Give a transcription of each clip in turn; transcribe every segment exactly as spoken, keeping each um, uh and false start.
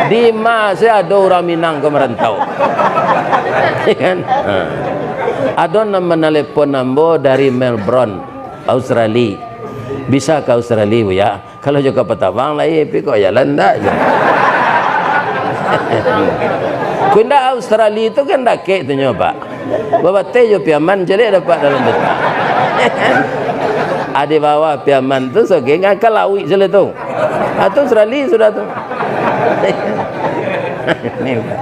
Di ma se ado urang Minang ka marantau. Ya kan? Ha. Ado nan manalepon ambo dari Melbourne, Australia. Bisa ka Australia, Buya? Kalau jo kapal tabang lai, tapi kok jalan ndak jo. Kok indak, Australia tu kan dakek tu nyo, Pak. Babateh jo Piaman, caliak dapek dalam peta. Ah, di bawah Piaman tu, sogeng ka lauik sudah tu. Ah, tu Australia sudah tu. Ni, Pak.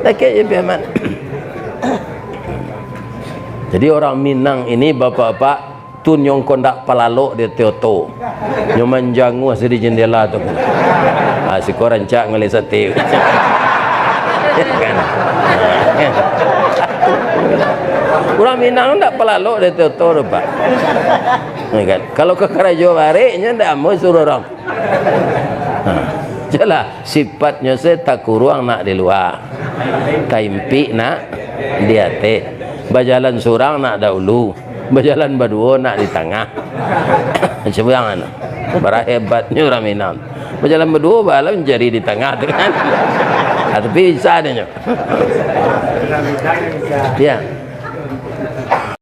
Dakek jo Piaman. Jadi, orang Minang ini, bapak-bapak, tu nyongko ndak palalok di ateh oto. Nyo manjanguah se di jendela tu. Ah, siko rancak ngalih sate. Kan? Urang Minang ndak palalok di ateh oto tu, Pak. Ya kan? Kalau ka karajo barek, nyo ndak amuah suruah urang. Ha. Jelah, sifatnyo se takuruang nak di lua, taimpik nak di ateh, bajalan surang nak daulu, bajalan baduo nak di tangah. Cubo bayangkan, bara hebatnyo urang Minang. Bajalan baduo, baa lah mancari di tangah tu kan. Ah, tapi bisa deh nyo. Yo.